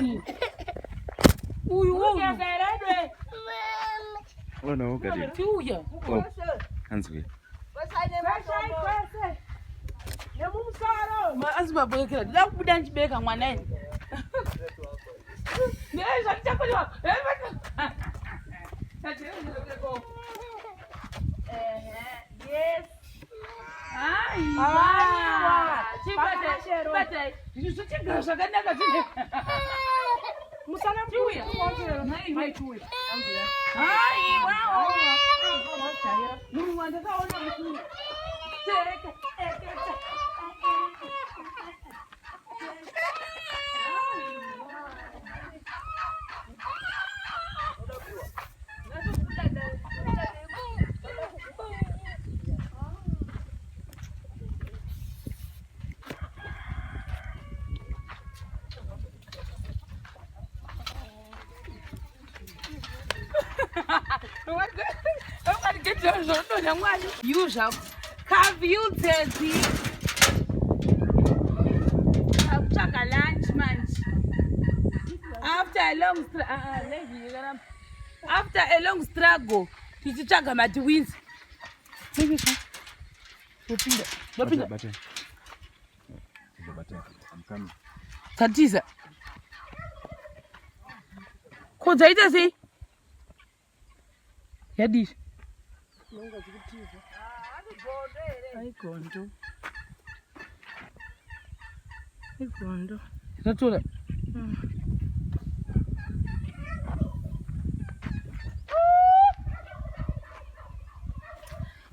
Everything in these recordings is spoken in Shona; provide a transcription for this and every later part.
Uyu uyu. Oh no, got it. Tiuya. Oh. Hanzwi. Asi mabwekera ndida kubuda ndichibeka mwana ini. Nezvatichakolewa. Yes. Aiwa. Chibata, bata. Zvichigara zvakanaka zvine. Musana Chiuya. Mai chiuya. Aiwa. Munhu wandakaona mukuru. Teka, teka. You zvako kaview dzedzi akutsvaga lunch manje after a long ah, ah, after a long struggle tichitsvaga matiwins Topinda. Topinda. Bata. Bata. I'm coming. Tatiza. Ko dzaita sei? Yadii? Aigondo. Igondo. Tatora.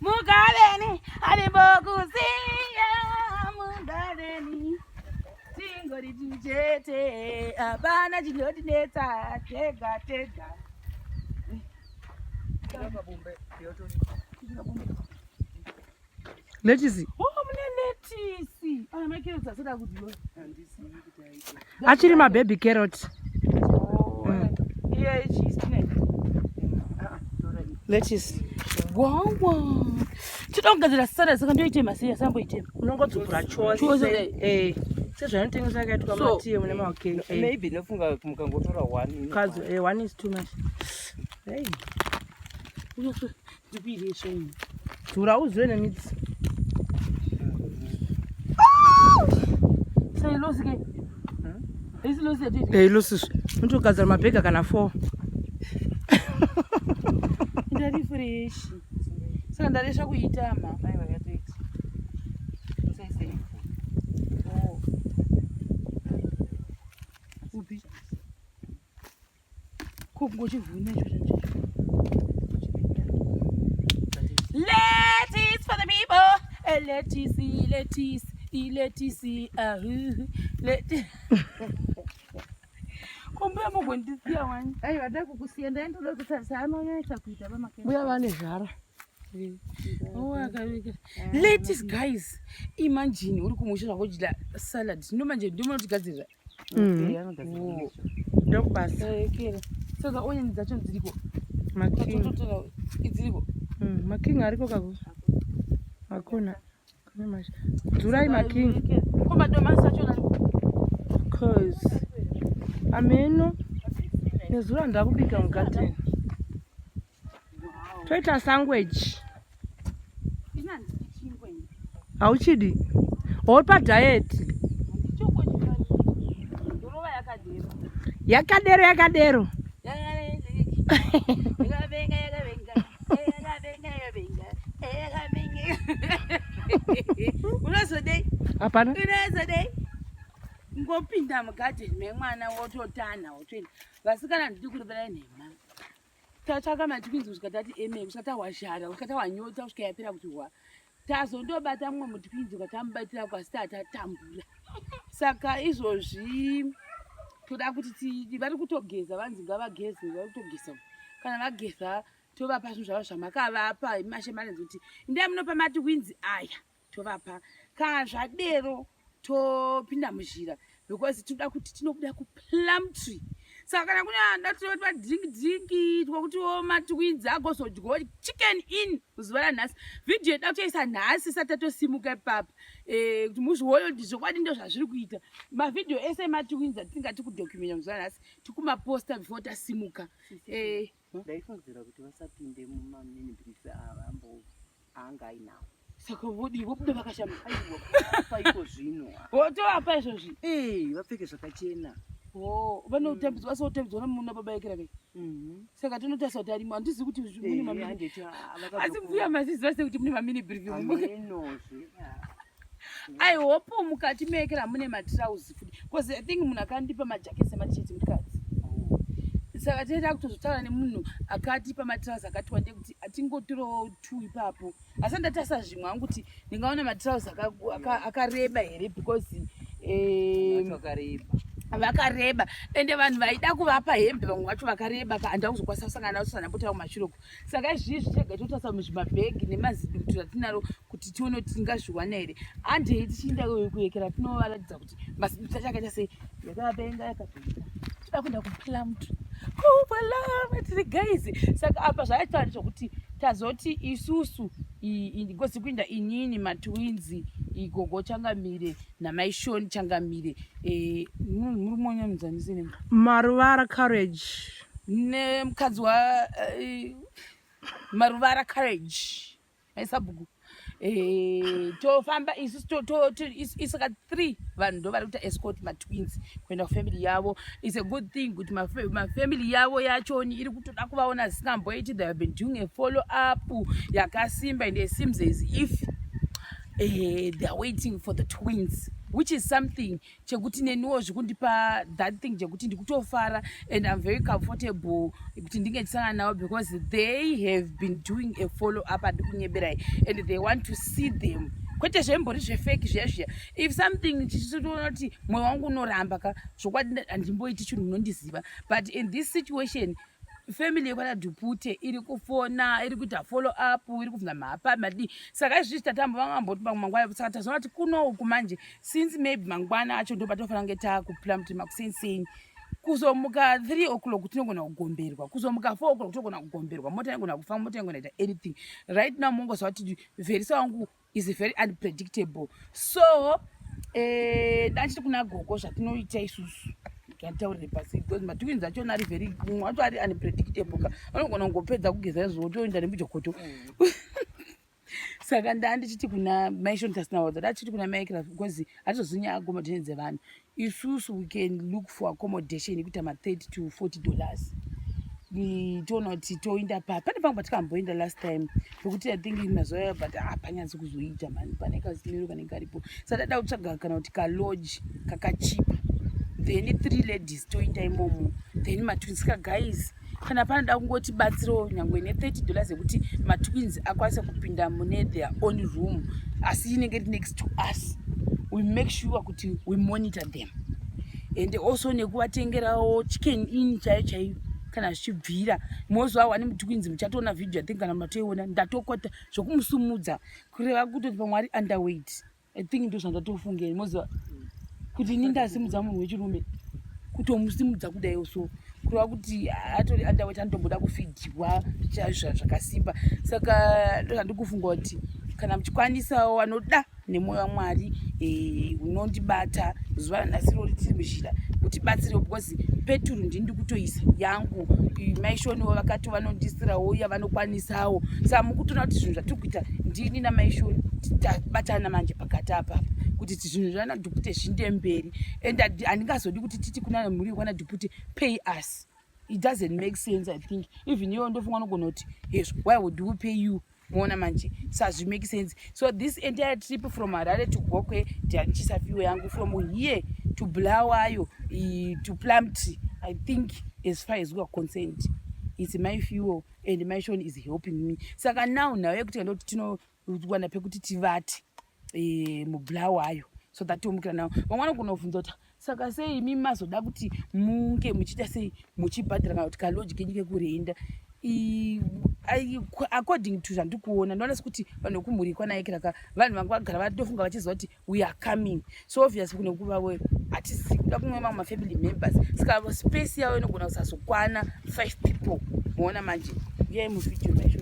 Mugareni, arimbokusiya mugareni. Tingori chete, hapana chinotinetsa, tega tega. Lettuce. Oh, mune lettuce. Ah, makerotsi asada kudyiwa. Achiri mababy carrot. Iye ichi Lettuce. Wawa. Toda kugadzira salad saka ndoitema sei asamboitema. Unongodzupura Chose. chose. Eh. Sezvainotengeswa yakaitwa So- matiye mune maokeke. Maybe nofunga mukangotora one. Kadzo, eh, one is too much. Hey. Ndikuire svoini. Dzura uzive nemidzi. Sei losi ke? Isi losi yatiti. Eh, losi. Unotogadzira mabhega kana 4. Ndari fresh. Saka ndaresha kuitama. Aiwa yatoita. Usaisei. Oh. Upi? Ko kungochivhuna icho chacho. Lettuce for the people. Eh, Lettuce, lettuce, lettuce, lettuce. Kumbuya mugondisiya wani. Aiwa da kukusiya ndaendoda kutarisa anonyaita kuita vamakeni. Mbuya vane zvara. Lettuce guys, imagine uri kumusha zvako uchidya salad. Ndo manje ndimo unotigadzirira. Mm. Ndokubasa. Kera. Saka onion dzacho dziriko. Making. Tototora idziriko. Making ariko kako. Hakuna. Kune mash. Dzurai making. Ko madomasi acho ariko. Cause ameno nezuro ndakubika mugarden. Toita sandwich. Inanzi chingwe. Hauchidi? Uri padiet. Handichoko chifani. Ndorova yakadero. Yakadero yakadero. Yakavenga yakavenga. Yakavenga yakavenga. Yakavenga. Unozodei? Hapana. Unozodei? Ngopinda mugadheni memwana wototana wotoenda. Vasikana ndiri kurevera nhema. Tatsvaka matwins kusvika tati eme kusvika tahwazhara kusvika tahwanyota kusvika yapera kuti hwa. Tazondobata mumwe mutwins ukatamubatira kwasi tatatambura. Saka izvozvi toda kuti vari kutogeza vanzi ngavageze vari kutogeza. Kana vageza tovapa zvinhu zvavo zvamakavapa mashemanenzi kuti ndai munopa matwins aya tovapa. Kana zvadero topinda muzhira because tinoda kuti tinobuda kuPlumtree. Saka kana kune anoda kuti madrink drink twekutiwo matwins agozodyawo chicken in zuva ranhasi. Vhidhiyo yedu kutoisa nhasi isati tatosimuka ipapa. Eh, kuti muzvione kuti zvokwadi ndo zvazviri kuita. Mavhidhiyo ese ematwins atingati kudocumenta muzuva nhasi tikumaposta before tasimuka. Eh, Ndaifungidzira kuti vasapinde mumamini brief avambo anga ainawo. Saka vodii vobuda vakashama? Aiwa, paiko zvino. Votovapa izvozvi. Eh, vapfeke zvakachena. Oh, vanotambidzwa vasotambidzwa namuna baba yekera kai. Saka tinotarisa kuti arimo handizivi kuti mune mamini. Handiti Asi mbuya maziziva sei kuti mune mamini brief? Amenozve. I hope mukati mekera mune matrauzi futi because I think munhu akandipa majakesi ematisheti mukadzi. Saka tinoita kutozotaura nemunhu akatipa matrauzi akati wandei kuti atingotorawo two ipapo. Asi ndatarisa zvimwe hangu kuti ndingaona matrauzi akareba here because Vakareba. Vakareba ende vanhu vaida kuvapa hembe vamwe vacho vakareba ka handina kuzokwanisa kusangana navo sandambotara kumashure uko. Saka izvizvi chega totarisa muzvimabhegi nemazidutu atinaro kuti tione kuti tingazviwana here. Handei tichiinda kuyekera tinovaratidza kuti mazidutu acho akaita sei. Yakapenga yakapenga. Toda kuenda kuPlumtree. KuPlumtree guys. Saka apa zvaitaura ndezvekuti tazoti isusu ngozi kuinda inini matwins igogo Changamire namai Shoni Changamire. Murume wanyamudzanise nemi Maruvara Courage nemukadzi wa Maruvara Courage maisabhuku. Tofamba isusu isaka 3 vanhu ndo vari kuita escort matwins kuenda kufamily yavo. Is a good thing kuti mafamily yavo yachoni iri kutoda kuvaona zvisingamboiti. They have been doing a follow up yakasimba and it seems as if they are waiting for the twins, which is something chekuti neniwo zvikundipa that thing chekuti ndikutofara and I'm very comfortable kuti ndinge ndichisangana navo because they have been doing a follow up andikunyeberai and they want to see them, kwete zvembori zvefeki zviya zviya. If something chichitoona kuti mwoyo wangu unoramba ka, zvokwadi handimboiti chinhu, munondiziva. But in this situation, family yekwana Dhupute iri kufona, iri kuita follow up, iri kubvunza mhapa madii. Saka izvizvi tatamba vangamboti mangwana, saka tazoona kuti kuno uku manje since maybe mangwana acho ndo patofanira kunge takuPlumtree makusenseni. Kuzomuka 3 o'clock tinogona kugomberwa, kuzomuka 4 o'clock tinogona kugomberwa, mota inogona kufa, mota inogona kuita anything. Right now mongozva kuti Verisa wangu is very unpredictable. So dachiti kuna gogo zvatinoita isusu ngataurire pasi because matwins achona ari very, mumwe wacho ari unpredictable ka, vanogona kungopedza kugeza izvo otoenda nemujokoto. Saka ndaa ndichiti kuna maishoni tasina wadza, ndachiti kuna maikira because hatizozivi nyaya accommodation dzevanhu. Isusu we can look for accommodation yekuita ma30 to $40, toona kuti toenda pa pane pamwe patikamboenda last time pekuti I think mazuva ayo, but hapanyatsi kuzoita mani, pane kasimiro kanenge karipo. Saka dada kutsvaga kana kuti kalodge kakachipa, then three ladies toenda imomo, then matwins ka. Guys, kana panoda kungotibatsirawo nyangwe ne$30 yekuti matwins akwanise kupinda mune their own room, asi inenge iri next to us, we make sure kuti we monitor them and also nekuvatengerawo Chicken Inn chaiyo chaiyo kana zvichibvira. Mozuva wani mutwins muchatoona video, I think kana matoiona, ndatokota zvokumusumudza kureva kutoti pamwe ari underweight. I think ndo zvandatofunga moziva kuti ini ndasimudza munhu wechirume, kutomusimudza kudaiwo, so kureva kuti atori underweight, anotomboda kufidhiwa chaizvo zvakasimba. Saka ndo zvandikufunga kuti kana muchikwanisawo, vanoda nemwoyo waMwari unondibata zuva ranhasi rori tiri muzhira, kutibatsirewo because peturu ndini ndikutoisa yangu, maishoniwo vakati vanondisirawo yavanokwanisawo. Saka mukutoona kuti zvinhu zvatiri kuita ndini namaishoni tabatana manje pakati apapa kuti zvinhu zvana Dhupute zvinde mberi and handingazodi kuti titi kuna mhuri yekwana Dhupute, "Pay us." It doesn't make sense. I think even iwe ndofunga unogona kuti hezvo, why would we pay you? Muona manje sazvimake sense. So this entire trip from Harare to Gokwe ndianichisa fuel yangu, from here to Bulawayo to Plumtree, I think as far as we are concerned it's my fuel and my shon is helping me. Saka now nhau yekuti ndoti tinowana pekuti tivate muBulawayo so that tomukira nawo. Vamwe vanogona kubvunza kuti saka sei imi mazoda kuti munge muchiita sei, muchibhadhara kana kuti kalodge kenyu kekurenda? According to zvandikuona, ndinoona sekuti vanhu vekumhuri kwanaikiraka vanhu vanga vagara vatofunga vachiziva kuti we are coming, so obviously kune kuvawe hatisi kuda kumwe mamwe mafamily members, saka space yavo inogona kusazokwana five people. Muona manje, uyai muvideo macho.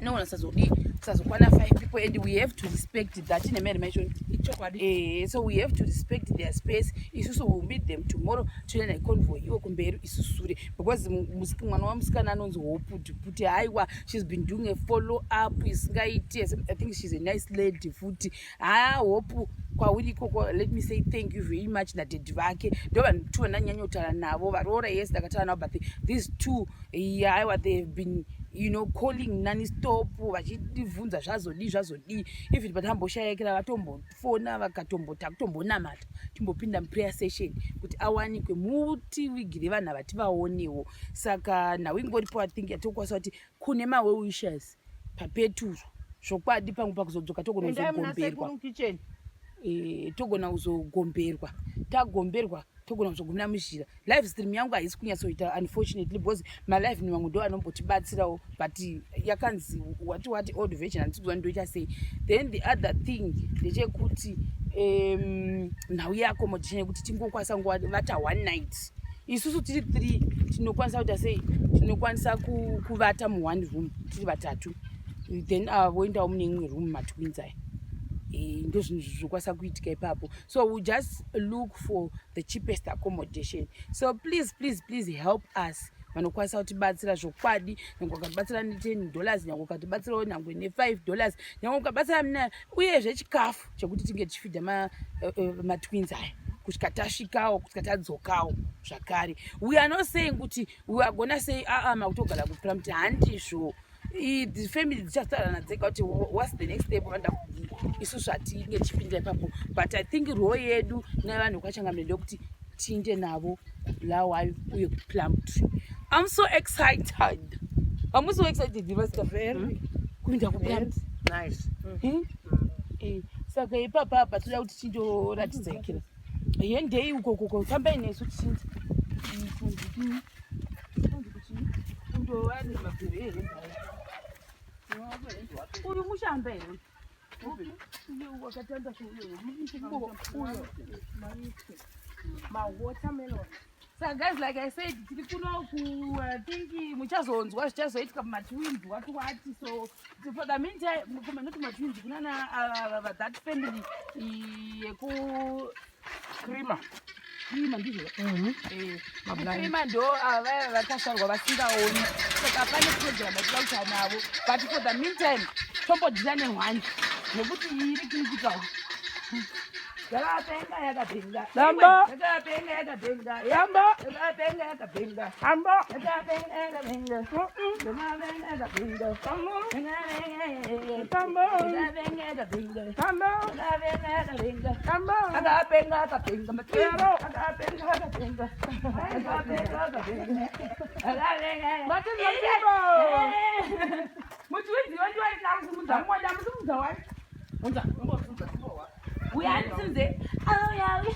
Inogona kusazodii, kusazokwana five people, and we have to respect that. Ine mary maishoni. Ichokwadi. So we have to respect their space. Isusu will meet them tomorrow, toenda neconvoy, iwo kumberi, isu sure, because mwana wamusikana anonzi Hope kuti haiwa, she's been doing a follow up isingaiti. I think she's a nice lady futi. Ha, Hope, kwauri ikoko, let me say thank you very much nadaddy vake. Ndo vanhu two vandanyanya kutaura navo. Varoora, yes, ndakataura navo, but these two, aiwa, they have been calling non-stop, vachibvunza zvazodii, zvazodii. Even patamboshayikira, vatombofona, vakatombota kutombonamata, timbopinda muprayer session kuti awanikwe, mutivigire vanhu ava tivaonewo. Saka nhau ingoripo, I think yatokwanisa kuti kune mawell wishers papeturo, zvokwadi, pamwe pakuzodzoka togona Endai muna kuzogomberwa. Sekuru kitchen. Togona kuzogomberwa, tagomberwa togona kuzogumira muzhira. Live stream yangu haisi kunyatsoita, unfortunately, because malive mamwe ndo anombotibatsirawo, but yakanzi wati wati old version, handisi kuziva ndoita sei. Then the other thing ndechekuti nhau yeaccommodation, yekuti tingokwanisa kuvata one night isusu tiri three. Tinokwanisa kuita sei? Tinokwanisa kuvata muone room tiri vatatu, then voendawo mune imwe room matwins aya. Ndo zvinhu zvinokwanisa kuitika ipapo. So we just look for the cheapest accommodation. So please, please, please help us, vanokwanisa kutibatsira zvokwadi. Nyange ukatibatsira ne$10, nyange ukatibatsirawo nyange ne$5, nyange ukabatsira muna, uyezve chikafu chekuti tinge tichifidha matwins aya kusvika tasvikawo, kusvika tadzokawo zvakare. We are not saying kuti we are gonna say, aa, makutogara kuPlumtree. Handizvo. The family dzichataurana dzega kuti what's the next step vanoda kudii. Isusu hatinge tichipindira ipapo, but I think role yedu nevanhu vekwaChangamire ndekuti tiinde navo kuBulawayo uye kuPlumtree. I'm so excited. I'm so excited, Vasika. Very. Kuinda kuPlumtree. Nice. Saka ipapa apa toda kuti tindoratidza ikira hendei ukokoko, fambai nesu tichinzi kundova nemabhero ehembe. Uyu mushamba here uyu wakatanda? Uyo. Mawatermelon. Saka guys, like I said, tiri kuno ku, I think muchazonzwa zvichazoitika mumatwins, wati wati. So for the meantime, kuma, not matwins, kunana that family yeku Creamer. Creamer, ndizvo. Creamer ndo vaya vakasvarwa vasingaoni. Saka pane program yatida kuita navo, but for the meantime tombodhira nehwani nekuti iri critical. Yakapenga, yakapenga. Damba. Yakapenga, yakapenga. Yamba. Yakapenga, yakapenga. Hamba. Yakapenga, yakapenga. Yakapenga, yakapenga. Hamba. Yakapenga, yakapenga. Hamba. Yakapenga, yakapenga. Hamba. Akapenga, akapenga. Yaro. Akapenga, akapenga. Akapenga, akapenga. Akapenga. Matinza people. Muchiwidziwa ndiwari nakusimudza mwana, musimudza wani. Unza. Uya ndisimudze. Auya, uya.